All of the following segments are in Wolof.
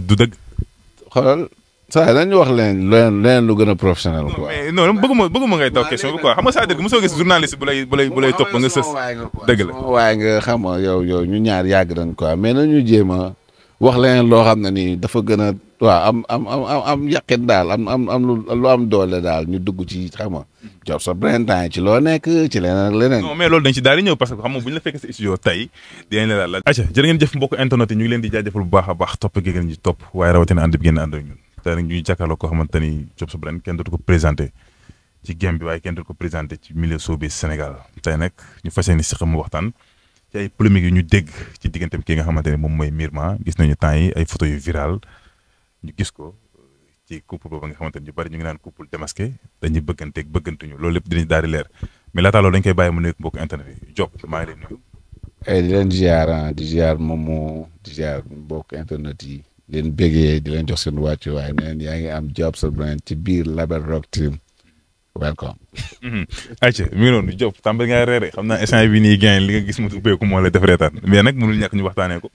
du dëgg. xoolal saa dañu wax leen lu gën a professionnel quoi. mais non bëgguma ngay taw question bi quoi xam nga c'est-à-dire que mosoo gis journaliste bu lay topp nga sës. dëgg la waaye nga xam nga yow ñu ñaar yàgg nañ quoi mais nañu jéem a wax leneen loo xam ne nii dafa gën a waaw am yàqit daal am lu am doole daal ñu dugg ci xam nga job sa printemps ci loo nekk ci leneen ak leneen. non mais loolu dañ ci daal di ñëw parce que xam nga bu ñu la fekk sa studio tey dinañ la laaj. acca jërë ngeen jëf mbokk internet yi ñu ngi leen di jaajëfal bu baax a baax topp gi ngeen ñu topp waaye rawatina ànd bi ngeen ànd ak ñun tey nag ñuy jàkkaarloo koo xamante ni Job sa Brain kenn dootu ko présenté ci game bi waaye kenn dootu ko présenté ci milieu showbiz Sénégal tey nag ñu fas yéene si xam waxtaan ci ay polémiques yu ñu dégg ci digganteem kii nga xamante ne moom mooy Myrma gis nañu temps yi ay photos yu viral ñu gis ko ci couple boobu nga xamante ni ñu bari ñu ngi naan couple démasqué dañuy bëgganteeg bëggantuñu loolu lépp dinañ daal di leer mais laata loolu dañ koy bàyyi mu nuyu mbokk internet yi Job maa ngi lay nuyu. di leen ziar Momo di ziar mbokk internet yi di leen bégee di leen jox seen wàccuwaay neen yaa ngi am Job sa Brain ci biir Label Rock Team welcome. ayca mi ngi noonu Job tàmbali ngaa reere xam naa instant bi nii gain li nga gis mu ubbeeku moo lay def reetaan mais nag mënul ñàkk ñu waxtaanee ko.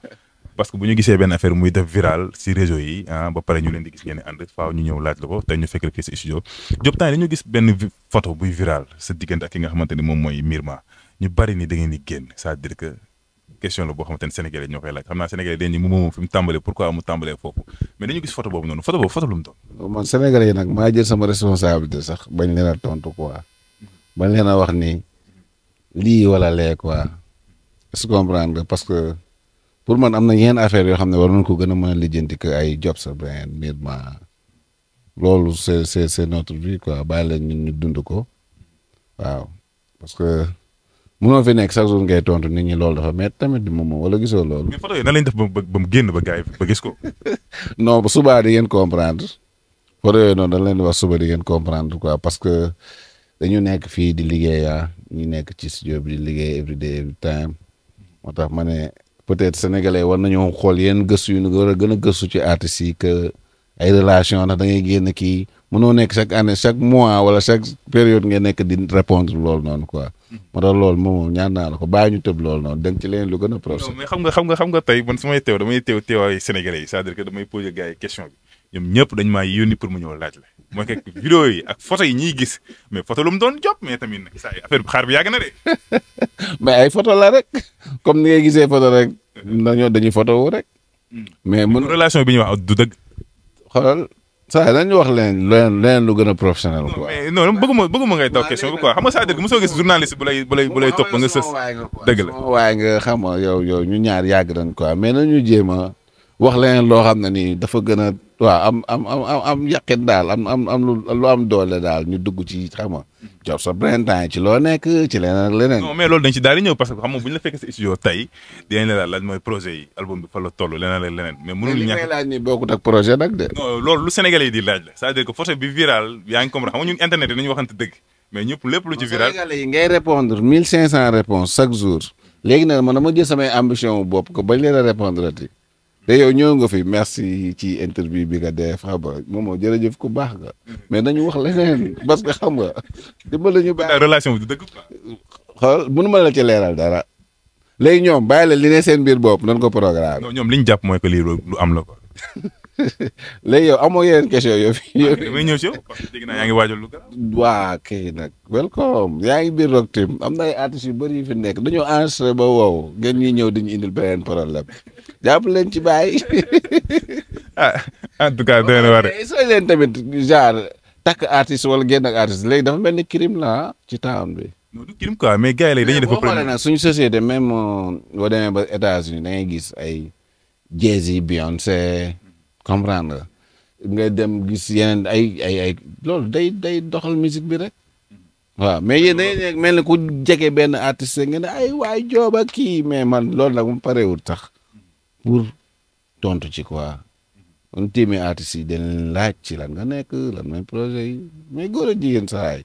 parce que bu ñu gisee benn affaire muy def viral si réseau yi ba pare ñu leen di gis ngeen ànd faaw ñu ñëw laaj la ko tey ñu fekk fii si studio Job temps dañu gis benn photo buy viral sa diggante ak ki nga xamante ni moom mooy Myrma ñu bari ni da ngeen di génn c'est-à-dire que question la boo xamante ni Sénégalais ñoo koy laaj xam naa Sénégalais dañ ni moom fi mu tàmbalee pourquoi mu tàmbalee foofu mais dañu gis photo boobu noonu photo lu mu doon. man Sénégalais yi nag maa jël sama responsabilité sax bañ leen a tontu quoi bañ leen a wax ni lii wala lee quoi est-ce que comprendre nga parce que. pour man am na yenn affaire yoo xam ne war nañ ko gën a mën a lijjanti que ay Job sa Brain Myrma loolu c'est notre vie quoi bàyyi leen ñun ñu dund ko waaw parce que mënoo fi nekk chaque jour ngay tontu nit ñi loolu dafa métti tamit di moom wala gisoo loolu. mais photo yi nan lañ def ba mu génn ba gars yi ba gis ko. non ba subaa di ngeen comprendre photo yooyu noonu dañ leen di wax suba di ngeen comprendre quoi parce que dañu nekk fii di liggéey ñu nekk ci studio bi di liggéey every day every time moo tax ma ne. peut-être sénégalais war nañoo xool yenn gëstu yu ñu war a gën a gëstu ci artistes yi que ay relation ndax da ngay génn kii mënoo nekk chaque année chaque mois wala chaque période ngeen nekk di répondre loolu noonu quoi. moo tax loolu moom ñaan naa la ko bàyyi ñu tëb loolu noonu dem ci leneen lu gën a professionnel. mais xam nga tey man su may teew damay teewaay sénégalais yi c'est-à-dire que damay poser gars yi question bi ñoom ñëpp dañ maa yónni pour mu ñëw laaj la mooy que vidéo yi ak photo yi ñuy gis mais photo lu mu doon Job mais tamit nag saa affaire bi xaar bi yàgg na de. mais ay photo la rek comme ni ngay gisee photo rek dañuy photo wu rek. mais mun relation bi ñuy wax du dëgg. xoolal saa dañu wax leen lu gën a professionnel quoi. mais non bëgguma ngay taw question bi quoi xam nga c'est-à-dire que mosoo gis journaliste bu lay topp nga sës. dëgg la waaye nga xam nga yow ñu ñaar yàgg nañ quoi mais nañu jéem a wax leneen loo xam ne nii dafa gën a waaw am yàqit daal am lu am doole daal ñu dugg ci xam nga Job sa printemps ci loo nekk ci leneen ak leneen. non mais loolu dañ ci daal di ñëw parce que xam nga bu ñu la fekk sa studio tey dinañ la laaj mooy projet yi album bi fa la toll leneen ak leneen. mais mënul ñàkk li may laaj ni bokkut ak projet nag de. non loolu lu Sénégalais yi di laaj la c'est-à-dire que photo bi viral yaa ngi comprendre xam nga ñun internet yi nañu waxante dëgg mais ñëpp lépp lu ci viral. Sénégalais yi ngay répondre 1500 réponses chaque jour léegi nag man dama jël samay ambition bopp ko bañ leen a répondre ati te yow ñëw nga fi merci ci interview bi nga def xam nga moom jërëjëf ku baax nga mais nañu wax leneen parce que xam nga dimbali ñu baax relation bi du dëgg quoi. xool mënu ma la ci leeral dara léegi ñoom bàyyi la li ne seen biir bopp nan ko programme. non ñoom li ñu jàpp mooy que lii lu am la quoi. léegi yow amoo yeneen question yow fii. damay ñëw si yow parce que dégg naa yaa ngi waajal lu garaaw. waa kay nag welcome yaa ngi biir Rock Team am na ay artistes yu bëri yu fi nekk dañoo enregistré ba wow ngeen ñuy ñëw dañu indil beneen problème jàpp leen ci bàyyi. en tout cas doy na war soo leen tamit genre takk artiste wala génn ak artiste léegi dafa mel ni crime la ci town bi. non du crime quoi mais gars yi léegi dañuy def. boo xoolee nag suñu société même boo demee ba États-Unis da ngay gis ay Jay-Z Beyoncé comprendre nga dem gis yeneen ay loolu day doxal musique bi rek waaw mais yéen day mel ni ku jege benn artiste ngeen ne ay waay Job ak kii mais man loolu nag mu parewul tax pour tontu ci quoi on tiimee artistes yi dañ laaj ci lan nga nekk lan mooy projet yi mais góor a jigéen saa yi.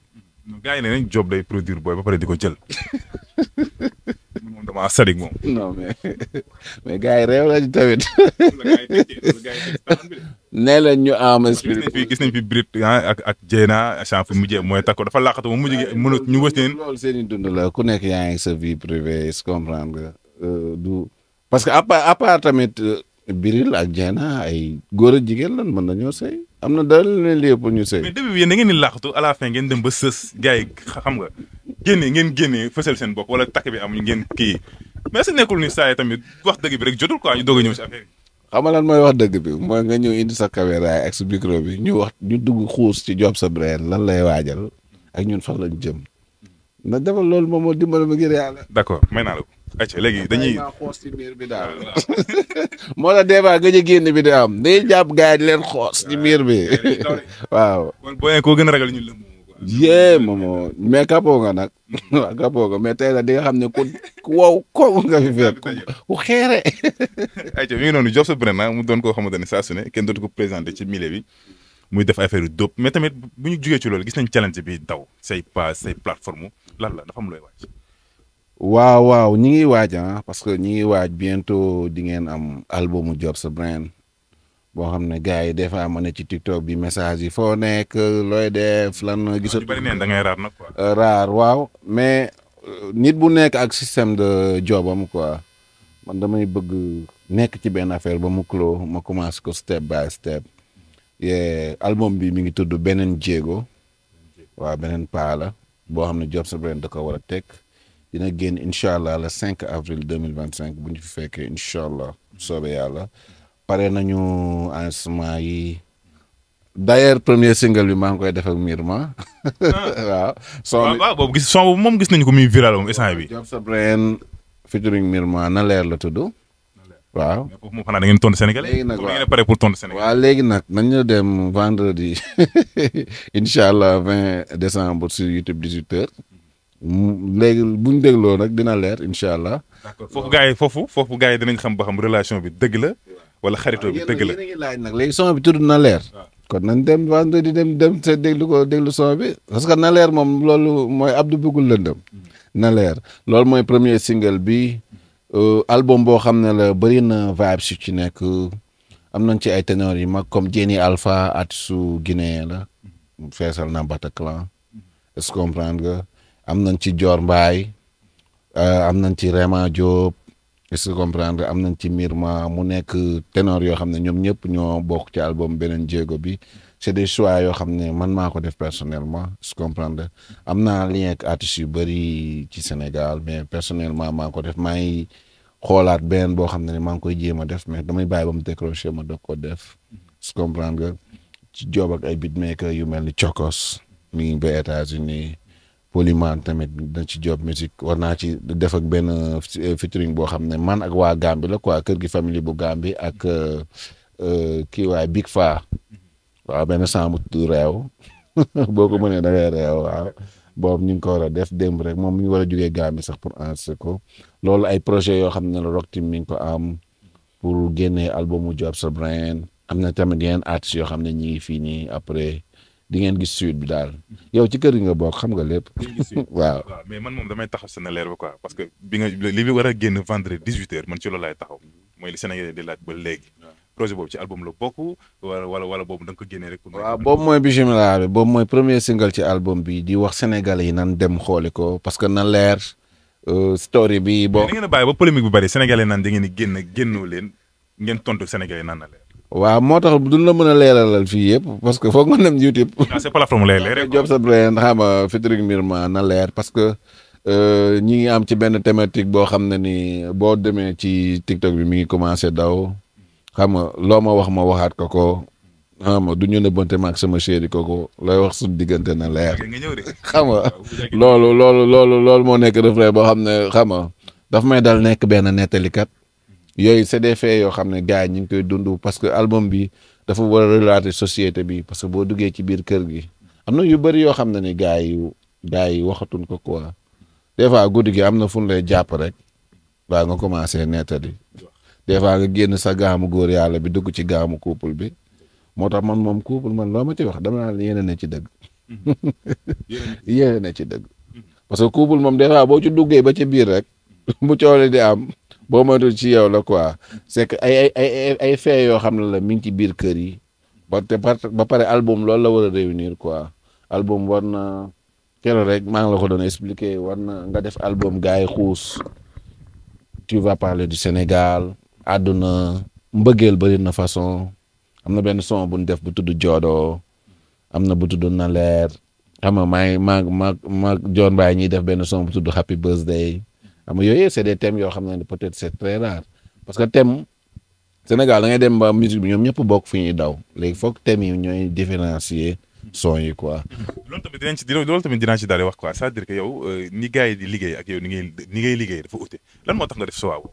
gars yi ne nañ Job day produire booy ba pare di ko jël moom damaa sadik moom. non mais gars yi réew la ci tamit. nee leen ñu am esprit. gis nañ fi Brit ak Dieyna chance fu mujjee mooy takko dafa laqatu mu mujj mënut ñu wës leen. loolu seen i dund la ku nekk yaa ngi sa vie privée comprendre nga du parce que à part tamit Biril ak Diena ay góor ak jigéen lan mën nañoo sëy am na dara leen lii pour ñu sëy. mais début bi yéen da ngeen di laaxatu à la fin ngeen dem ba sës gars yi xam nga génne fësal seen bopp wala takk bi amuñ ngeen kii mais su nekkul ni saa yi tamit wax dëgg bi rek jotul quoi ñu doog a ñëw si affaire yi. xam nga lan mooy wax dëgg bi mooy nga ñëw indi sa caméra ak sa micro bi ñu dugg xuus ci Job sa Brain lan lay waajal ak ñun fan lañ jëm na defal loolu moom moo dimbali ma ngir yàlla. d'accord may naa la ko. ayca léegi dañuy xoos ci miir bi daal moo la débat nga ñu génn bi di am day jàpp gars yi di leen xoos ci miir bi waaw. kon boo koo gën a ragal ñu lëm. yee moomoo mais kapoo nga nag waaw kapoo nga mais tey la di nga xam ne ku wow ko nga fi fekk ku xeere. ayca mi ngi noonu Job sa Brain mu doon koo xamante ne saa su ne kenn dootu ko présenté ci milieu bi muy def affaire yu dóob mais tamit bu ñu jugee ci loolu gis nañ challenge bi daw say page say plateforme lan la dafa am looy waaj. waaw ñi ngi waaj parce que ñi ngi waaj bientôt di ngeen am albumu Job sa Brain boo xam ne gars yi des fois ma ne ci TikTok bi message yi foo nekk looy def lan. gisatu bari neen da ngay raar nag quoi. raar waaw mais nit bu nekk ak système de jobam quoi man damay bëgg nekk ci benn affaire ba mu clos ma commencé ko step by step. album bi mi ngi tudd beneen jéego waaw beneen paa la boo xam ne Job sa Brain da ko war a teg dina génn incha allah le 5 avril 2025 bu ñu fi fekkee incha allah soobee yàlla pare nañu enregistrement yi d'ailleurs premier single bi maa ngi koy def ak Mirma waaw. waaw boobu moom gis nañu ko muy viral moom instant bi. Job sa Brain featuring Mirma na leer la tudd. waaw mais foofu moom xanaa da ngeen tontu Sénégalais. léegi nag waaw da ngeen pare pour tontu Sénégalais. waaw léegi nag nañu dem vendredi incha allah 20 décembre sur YouTube 18h léegi bu ñu dégloo nag dina leer incha allah. d'accord foofu gars yi dinañ xam ba xam relation bi dëgg la wala xaritoo bi dëgg la. yéen a ngi laaj nag léegi son bi tudd na leer. kon nañ dem vendredi dem te déglu son bi parce que na leer moom loolu mooy Abdou bëggul lëndëm na leer loolu mooy premier single bi. album boo xam ne la bëri na vibes yu ci nekk am nañ ci ay ténor yi mag comme Jenny Alpha artiste guinéen la feesal na Bataclan est-ce que comprendre nga am nañ ci Dior Mbaye am nañ ci Rema Diop est-ce que comprendre nga am nañ ci Mirma mu nekk ténor yoo xam ne ñoom ñëpp ñoo bokk ci album beneen jéego bi c'est des choix yoo xam ne man maa ko def personnellement est-ce que comprendre am naa lien ak artistes yu bëri ci Sénégal mais personnellement maa ko def maa ngi xoolaat beneen boo xam ne maa ngi koy jéem a def mais damay bàyyi ba mu décroché ma doog ko def est-ce que comprendre nga ci job ak ay beatmaker yu mel ni Chokos mi ngi ba États-Unis Polyman tamit dañ ci job musique war naa ci def ak benn featuring boo xam ne man ak waa Gambie la quoi kër gi famille bu Gambie ak kii waay Big Fa waaw benn saamu tudd réew boo ko mënee da ngay réew waaw boobu ñu ngi ko war a def démb rek moom mi ngi war a jógee Gambie sax pour enregistrer ko loolu ay projet yoo xam ne la Rock Team mi ngi ko am pour génnee albumu Job sa Brain am na tamit yeneen artistes yoo xam ne ñi ngi fii nii après di ngeen gis suite bi daal yow ci kër gi nga bokk xam nga lépp. waaw mais man moom damay taxaw sa na leer ba quoi parce que li bi war a génn vendredi 18h man ci loolu laay taxaw mooy li Sénégalais di laaj ba léegi. projet boobu ci album la bokk wala boobu da nga ko génnee rek. waaw boobu mooy bisimilah bi boobu mooy premier single ci album bi di wax Sénégalais yi nan dem xooli ko parce que na leer story bi boo. da ngeen a bàyyi ba polémique bu bari Sénégalais naan da ngeen di génnoo leen ngeen tontu Sénégalais naan na leer. waaw moo tax duñ la mën a leeralal fii yëpp parce que foog nga dem YouTube. c'est plateforme lay leer Job sa Brain xam nga featuring Mirma na leer parce que ñi ngi am ci benn thématique boo xam ne ni boo demee ci TikTok bi mi ngi commencé daw. xam nga loo ma wax ma waxaat ko xam nga du ñu nëbbante ma ak sama chéri kooku looy wax suñu diggante na leer xam nga loolu moo nekk refrain boo xam ne xam nga daf may dal nekk benn nettalikat yooyu c'est des faits yoo xam ne gars yi ñu ngi koy dund parce que album bi dafa war a relater société bi parce que boo duggee ci biir kër gi am na yu bëri yoo xam ne ni gars yi waxatuñ ko quoi des fois guddi gi am na fu ñu lay jàpp rek waa nga commencé nettali des fois nga génn sa gaamu góor yàlla bi dugg ci gaamu couple bi moo tax man moom couple man loo ma ci wax dama naan yéene ne ci dëgg yéene ne ci dëgg parce que couple moom des fois boo ci duggee ba ci biir rek bu coole di am boo moytul ci yow la quoi c'est que ay fee yoo xam ne la mi ngi ci biir kër yi ba pare album loolu la war a réunir quoi album war na keroog rek maa ngi la ko doon expliquer war na nga def album gars yi xuus tu vas parler du Sénégal àdduna mbëggeel bëri na façon am na benn son bu ñu def bu tudd Joodo am na bu tudd na leer xam nga maa John Baye ñuy def benn son bu tudd Happy Birthday xam nga yooyu c'est des thèmes yoo xam ne peut-être c'est très rare parce que thème Sénégal da ngay dem ba musique bi ñoom ñëpp bokk fi ñuy daw léegi foog thèmes yi ñooy différencier son yi quoi. loolu tamit dinaa ci daal di wax quoi c'est-à-dire que yow ni gars yi di liggéey ak yow ni ngay liggéey dafa ute lan moo tax nga def sa waaw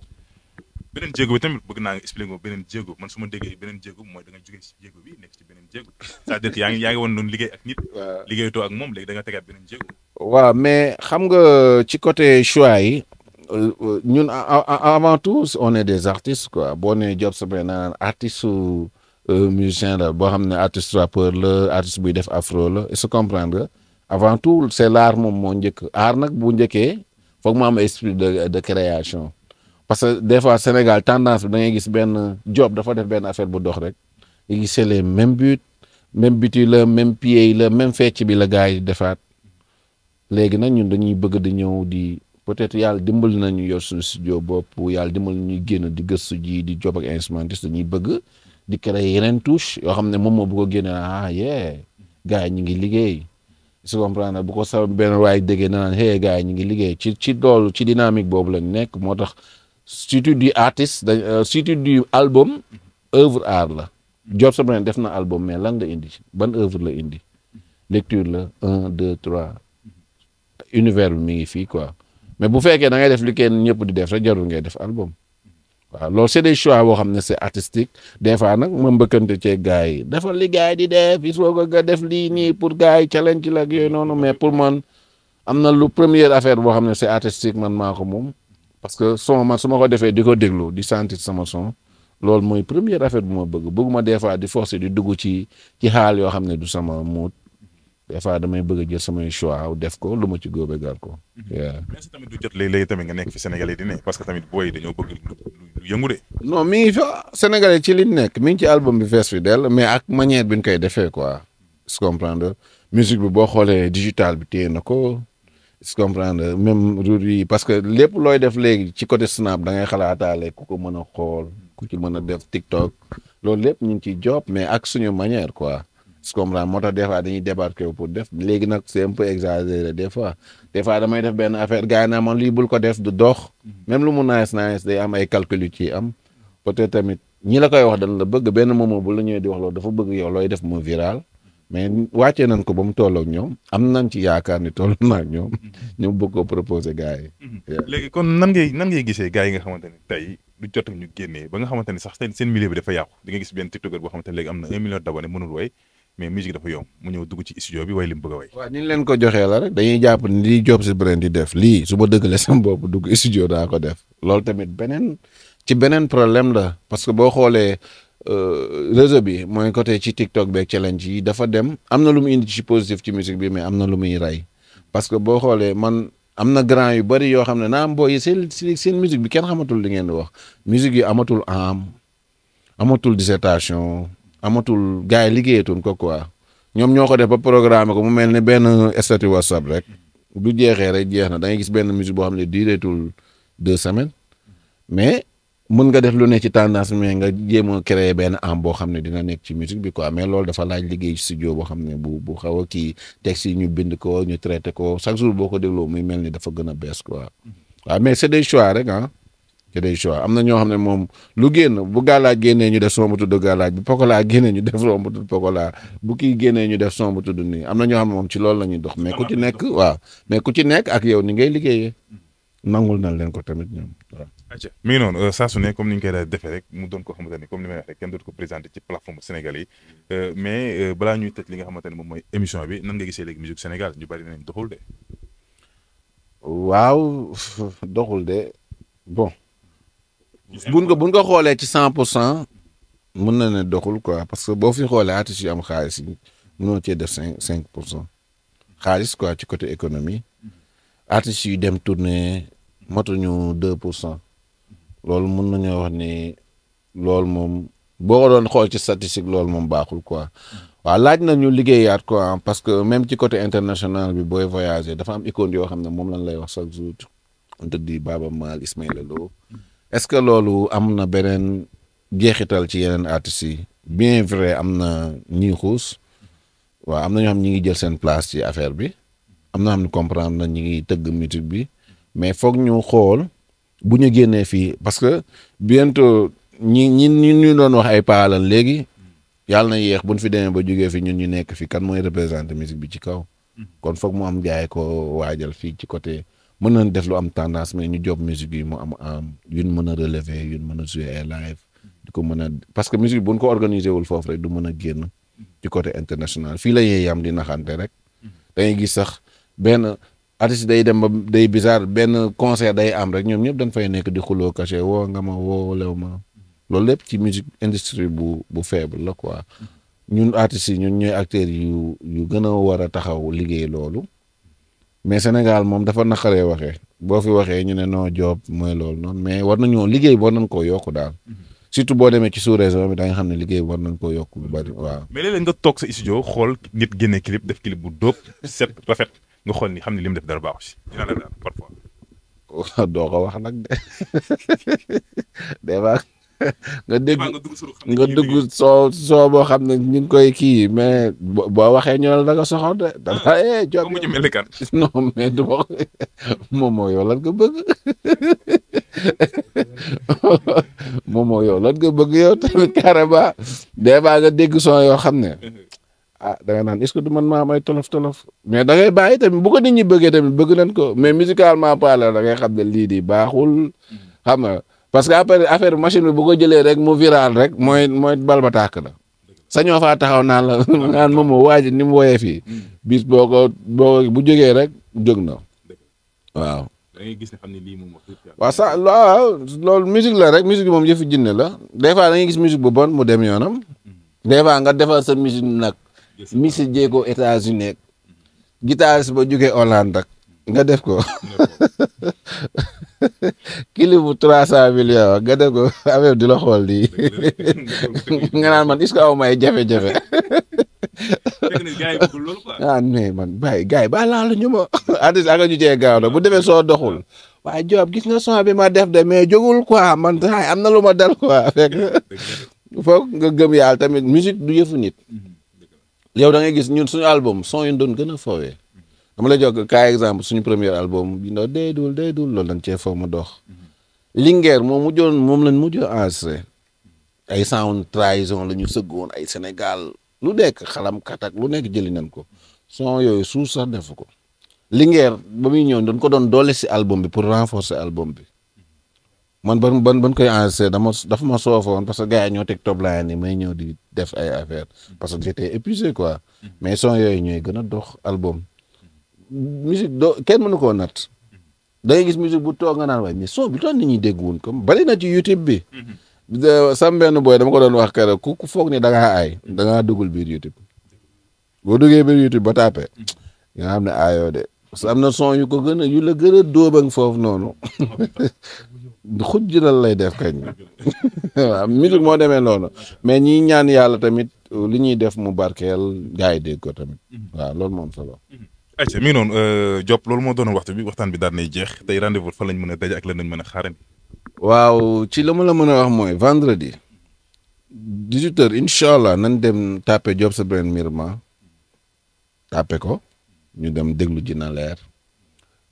beneen jéego bi tamit bëgg naa nga expliquer ko beneen jéego man su ma déggee beneen jéego mooy da nga jógee ci jéego bi nekk ci beneen jéego c'est-à-dire que yaa ngi woon doon liggéey ak nit. waaw liggéeyatoo ak moom léegi da nga tegaat beneen jéego. waaw mais xam nga ci côté choix yi ñun avant tout on est des artistes quoi boo nee Job sa naan artiste su musicien la boo xam ne artiste rappeur la artiste buy def afro la est-ce que comprendre nga avant tout c'est l'art moom moo njëkk art nag bu njëkkee foog mu am esprit de création. parce que des fois Sénégal tendance bi da ngay gis benn job dafa def benn affaire bu dox rek yi gis les mêmes buts yi la même pieds yi la même fecc bi la gars yi defaat léegi nag ñun dañuy bëgg di ñëw di peut-être yàlla dimbali nañu yor suñu studio bopp yàlla dimbali ñuy génn di gëstu ji di job ak instrumentiste dañuy bëgg di créer yeneen touche yoo xam ne moom moo bu ko génne gars yi ñu ngi liggéey su comprendre bu ko sa benn waay déggee na naan gars yi ñu ngi liggéey ci loolu ci dynamique boobu lañ nekk moo tax surtout du artiste surtout du album œuvre art la Job sa def na album mais lan la indi ban œuvre la indi lecture la 1 2 3 univers bi mi ngi fii quoi mais bu fekkee da ngay def li kenn ñëpp di def rek jarul ngay def album waaw loolu c'est des choix boo xam ne c'est artistique des fois nag ma mbëkkante cee gars yi dafa li gars yi di def il faut que nga def lii nii pour gars yi challenge la ak yooyu noonu mais pour man am na lu première affaire boo xam ne c'est artistique man maa ko moom parce que son man su ma ko defee di ko déglu di sentir sama son loolu mooy première affaire bu ma bëgguma des fois di forcer di dugg ci xaal yoo xam ne du sama mood des fois damay bëgg a jël samay choix def ko lu ma ci góobee gar ko. mais si tamit du jot léegi tamit nga nekk fi Sénégalais di ne parce que tamit booy dañoo bëgg lu yëngu de. non mi ngi fa Sénégalais ci li nekk mi ngi ci album bi fees fi dell mais ak manière bi ñu koy defee quoi est-ce que comprendre musique bi boo xoolee digital bi téye na ko est-ce que comprendre même ruur yi parce que lépp looy def léegi ci côté snap da ngay xalaataale ku ko mën a xool ku ci mën a def TikTok loolu lépp ñu ngi ciy job mais ak suñu manière quoi. su comprendre moo tax des fois dañuy débarquer pour def léegi nag c'est un peu exagéré des fois damay def benn affaire gars yi naa man lii bul ko def du dox même lu mu nice day am ay calcul yu ci am peut-être tamit ñi la koy wax dañ la bëgg benn moment bu la ñëwee di wax loolu dafa bëgg yow looy def mu viral mais wàccee nañ ko ba mu toll ak ñoom am nañ ci yaakaar ni toll na ak ñoom bëgg ko proposer gars yi. léegi kon nan ngay gisee gars yi nga xamante ne tey du jot ñu génnee ba nga xamante ne sax seen milieu bi dafa yàqu di nga gis benn tiktoker boo xamante ne léegi am na 1 million d'abonnés mënul way mais musique dafa yomb mu ñëw dugg ci studio bi way li mu bëgg a way. waaw ni leen ko joxee la rek dañuy jàpp ni lii Job si Brain di def lii su ma dëggalee sama bopp dugg studio daa ko def loolu tamit beneen problème la parce que boo xoolee réseau bi mooy côté ci TikTok beeg challenge yi dafa dem am na lu mu indi ci positif ci musique bi mais am na lu muy rey parce que boo xoolee man am na grand yu bari yoo xam ne naam booy seen musique bi kenn xamatul li ngeen di wax musique yi amatul amatul dissertation. amatul gars yi liggéeyatuñ ko quoi ñoom ñoo ko def ba programme ko mu mel ne benn statut WhatsApp rek bu jeexee rek jeex na da ngay gis benn musique boo xam ne dureetul 2 semaines mais mën nga def lu ne ci tendance mais nga jéem a créer benn boo xam ne dina nekk ci musique bi quoi mais loolu dafa laaj liggéey ci studio boo xam ne bu xaw a kii texte yi ñu bind ko ñu traité ko chaque jour boo ko dégloo muy mel ni dafa gën a bees quoi waaw mais c'est des choix rek c'est des choix am na ñoo xam ne moom lu génn bu gàllaaj génnee ñu def son bu tudd gàllaaj bu pokola génnee ñu def son bu tudd pokola bu kii génnee ñu def son bu tudd nii am na ñoo xam ne moom ci loolu la ñuy dox mais ku ci nekk mais ku ci nekk ak yow ni ngay liggéeyee nangul na leen ko tamit ñoom waaw. ayca mi ngi noonu saa su ne comme ni ñu koy daal defee rek mu doon ko xamante ni comme ni may wax rek kenn dootu ko présenté ci plateforme Sénégal yi mais balaa ñuy tëj li nga xamante ne moom mooy émission bi nan nga gisee léegi musique Sénégal ñu bari nañ doxul de. waaw doxul de bon. buñ ko xoolee ci 100% mën na ne doxul quoi parce que boo fi xoolee artistes yu am xaalis yi mënoo cee def 5% xaalis quoi ci côté économie artistes yu dem tournée matuñu 2% loolu mën nañoo wax ni loolu moom boo ko doon xool ci statistique loolu moom baaxul quoi waaw laaj na ñu liggéeyaat quoi parce que même ci côté international bi booy voyager dafa am icône yoo xam ne moom lañ lay wax chaque jour on te dit Baaba Maal Ismaïla Lo est-ce que loolu am na beneen jeexital ci yeneen artistes yi bien vrai am na ñuy xuus waaw am na ñoo xam ñi ngi jël seen place ci affaire bi am na xam ne comprendre na ñi ngi tëgg musique bi mais foog ñu xool bu ñu génnee fii parce que bientôt ñu doon wax ay paalan léegi yàlla na yéex bu ñu fi demee ba jógee fi ñun ñu nekk fi kan mooy représenter musique bi ci kaw kon foog mu am gaay ko waajal fii ci côté mën nañ def lu am tendance mais ñu job musique yi mu am yuñ mën a relever yuñ mën a jouer ay live di ko mën a parce que musique buñ ko organiser wul foofu rek du mën a génn ci côté international fii la yee yam di naxante rek da ngay gis sax benn artiste day dem ba day bizarre benn concert day am rek ñoom ñëpp dañ fay nekk di xuloo cachet woo nga ma woo lew ma loolu lépp ci musique industrie bu faible la quoi ñun artistes yi ñun ñooy acteurs yu gën a war a taxaw liggéey loolu mais Sénégal moom dafa naqaree waxee boo fi waxee ñu ne non job mooy loolu noonu mais war nañoo liggéey war nañ koo yokk daal surtout boo demee ci sous-région bi da nga xam ne liggéey war nañ koo yokk lu bari waaw. mais léeg-léeg nga toog sa studio xool nit génne clip def clip bu dóob set rafet nga xool ni xam ne li mu def dara baaxu si dina la daal parfois. doo ko wax nag de des fois nga dugg soo boo xam ne ñu ngi koy kii mais boo waxee ñu ne la da nga soxor de dana job non mais du ma moom moo yow lan nga bëgg moom moo yow lan nga bëgg yow tamit carrément des fois nga dégg son yoo xam ne da nga naan est-ce que du man maa may tolof mais da ngay bàyyi tamit bu ko nit ñi bëggee tamit bëgg nañ ko mais musicalement parler da ngay xam ne lii di baaxul xam nga parce que après affaire machine bi bu ko jëlee rek mu viral rek mooy bal ba tàkk la sañoo faa taxaw naan la naan moom moo waaj ni mu woyee fii bis boo bu jógee rek jóg na waaw. da ngay gis ne xam ne lii moom waaw loolu musique la rek musique bi moom yëfu jinne la des fois da ngay gis musique bu bon mu dem yoonam des fois nga defal sa musique nag musique jéego États-Unis guitariste ba jógee Hollande rek nga def ko clip bu 300 millions nga def ko affaire di la xool di nga naan man est-ce que aw may jafe-jafe mais man bàyyi gars yi ba laalu ñu ma artiste aka ñu cee gaaw na bu defee soo doxul waaye Job gis nga son bi ma def de mais jógul quoi man sax am na lu ma dal quoi fekk foog nga gëm yàlla tamit musique du yëfu nit yow da ngay gis ñun suñu album son yu doon gën a foowee dama lay jox cas exemple suñu premier album bi no deedul loolu dañ cee foo ma dox Linguère moom lañ mujjoon enregistré ay sound trahison la ñu sëggoon ay Sénégal lu nekk xalam katak lu nekk jëli nañ ko son yooyu suuf sax def ko Linguère ba muy ñëw dañ ko doon doole si album bi pour renforcer album bi man ban koy enregistré dafa ma soofoon parce que gars yi ñoo teg top line ni may ñëw di def ay affaire parce que j'étais épuisé quoi mais son yooyu ñooy gën a dox album musique kenn mënu koo nat da ngay gis musique bu toog nga naan waaye mais son bi doon nit ñi dégg woon comme bari na ci YouTube bi sam benn booy dama ko doon wax keroog ku foog ni da ngaa aay da ngaa duggul biir YouTube boo duggee biir YouTube ba tapé nga xam ne aayoo de parce que am na son yu ko gën a yu la gën a dóobang foofu noonu xujjilal lay def kañ waaw musique moo demee noonu mais ñi ñaan yàlla tamit li ñuy def mu barkeel gars yi dégg ko tamit waaw loolu moom solo. ayca mi ngi noonu Diop loolu moo doonoon waxtu bi waxtaan bi daal nay jeex tey rendez-vous fan lañ mën a daje ak lan lañ mën a xaarandi. waaw ci la ma la mën a wax mooy vendredi 18h incha allah nañ dem tapé Diop sa Brain Mirma tapé ko ñu dem déglu ji na leer.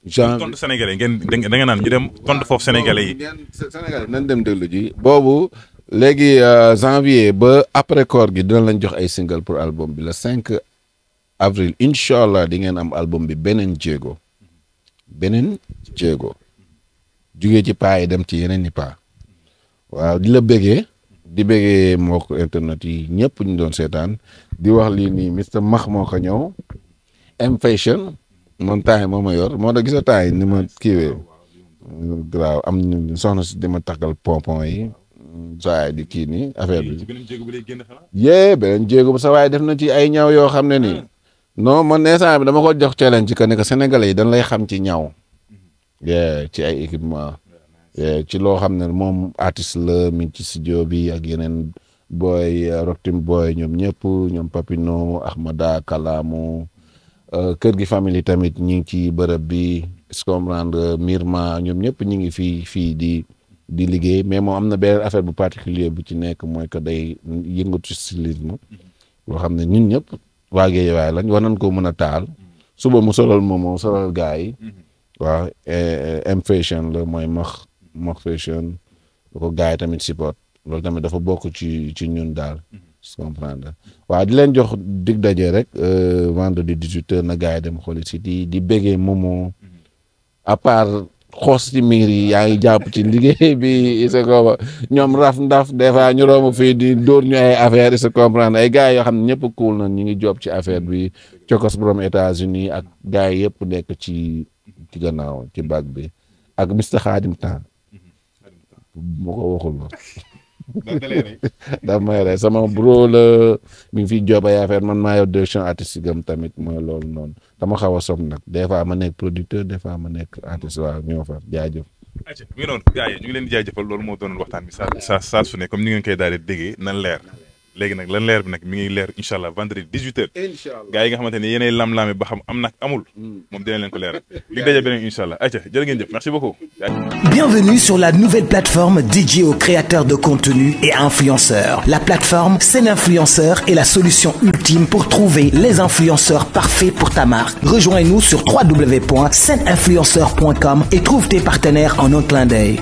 tontu sénégalais ngeen da nga naan ñu dem tontu foofu sénégalais yi. sénégalais nañ dem déglu ji boobu léegi janvier ba après koor gi dina lañ jox ay single pour album bi le 5 avril incha allah di ngeen am album bi beneen jéego jugee ci paa yi dem ci yeneen i paa waaw di la bëggee di bëggee mbokk internet yi ñëpp ñu doon seetaan di wax lii nii Mr Max moo ko ñëw M Fashion moom temps yi moo ma yor moo tax gis nga temps yi ni ma kiiwee graaw am ñu soxna si di ma takkal pompon yi saa di kii nii affaire bi beneen jéego ba sa waaye def na ci ay ñaw yoo xam ne nii non man instant bi dama ko jox challenge ci que ne que sénégalais yi dañ lay xam ci ñaw ci ay équipement ci loo xam ne moom artiste la mi ci studio bi ak yeneen booy Rockteam booy ñoom ñëpp ñoom Papino Ahmada Kalamu kër gi famille tamit ñi ngi ci bërëb bi comprendre Mirma ñoom ñëpp ñi ngi fii di di liggéey mais moom am na benn affaire bu particulier bu ci nekk mooy que day yëngatu ci stylisme boo xam ne ñun ñëpp waa Guédiawaye lañ war nañ ko mën a taal suba mu solal moom solal gars yi waaw M fashion la mooy max fashion da ko gars yi tamit support loolu tamit dafa bokk ci ñun daal comprendre waaw di leen jox dig daje rek vendredi 18h na gars yi dem xooli si di béggee Momo à part xoos ci miir yi yaa ngi jàpp ci liggéey bi il se ko ñoom raf ndaf des fois ñu romb fii di dóor ñu ay affaire il se comprendre ay gars yoo xam ne ñëpp cool na ñu ngi job ci affaire bi cokos borom États-Unis ak gars yi yëpp nekk ci gannaaw ci bac bi ak Mr Khadim Temps moo ko waxul la da may rey sama bro la mi ngi fiy job ay affaire man maa yor direction artistique am tamit mooy loolu noonu dama xaw a sob nag des fois ma nekk producteur des fois ma nekk artiste waaw ñoo fa jaajëf. ayca mi ngi noonu gars yi ñu ngi leen di jaajëfal loolu moo doonoon waxtaan bi saa su ne comme ni ngeen koy daal di déggee nan leer léegi nag lan leer bi nag mi ngi leer incha allah vendredi 18h. incha allah gars yi nga xamante ne yéenay lam-laame ba xam am nag amul moom dinañ leen ko leeral li daje beneen incha allah ayca jërë ngeen jëf merci beaucoup. Bienvenue sur la nouvelle plateforme dédiée aux créateurs de contenu et influenceurs. La plateforme SeneInfluenceur est la solution ultime pour trouver les influenceurs parfaits pour ta marque. Rejoins-nous sur www.seneinfluenceur.com et trouve tes partenaires en un clin d'œil.